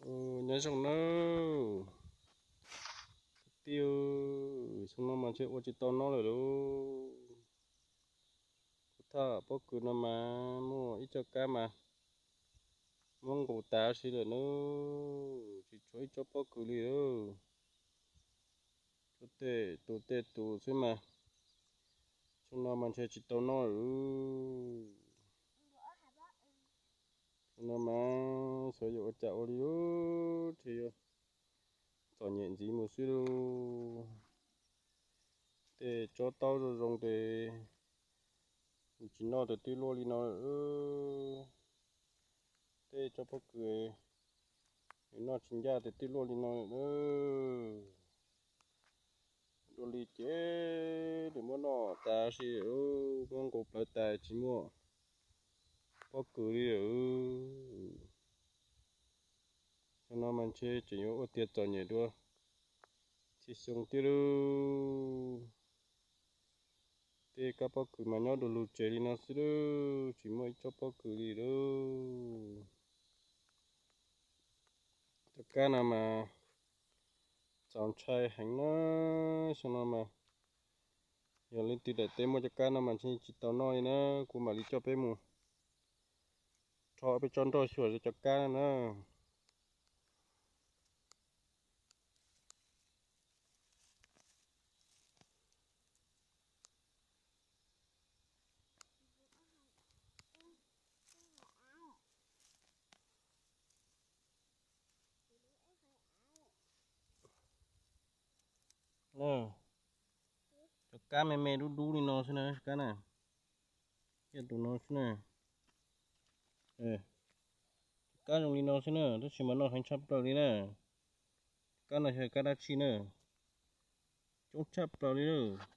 Nyob zoo nawb kwv tij, xyoo no mas ntshe ua tsis tau noj lawm lauj. Kuv thaj pob kws no mas muaj ib co kab mas muab nqus tas si lawm nawb, tsis tshuav ib tsob pob kws li lauj. Tshuav tej tus tej tus xwb mas xyoo no mas ntshe tsis tau noj lawm. Xyoo no mas xyov yuav ua cas ua li lauj, ntshe yuav txom nyem ntxiv mus xwb lauj. Tej tsob taub zoo zoo ces tsis noj ces twb luaj li no lawm. Tej tsob pob kws noj tsis ncaj ces twb luaj li no lawm. Dua li ces nws muab noj tas si, muab nqus plawv tas tsis muaj pob kws li lawm. Xyoo no mas ntshe tseem yuav ua tiag txom nyem dua txhia xyoo thiab lauj. Tej kab pob kws mas nyob du lug tsev li no xwb lauj, tsis muaj ib tsob pob kws li lauj. Cov kab no mas txaus ntshai heev na, xyoo no mas yog leej twg daim teb muaj cov kab no mas ntshe tsis tau noj li na, kuv mam li coj peb mus rho peb tsob nroj xyuas cov kab no na. Cov kab me me dub dub li no xwb na, kab na, tus no xwb na. Cov kab zoo li no xwb na, tab sis mas noj heev tshaj plaws li na. Kab no yog kab dab tsi na? Coob tshaj plaws li lauj.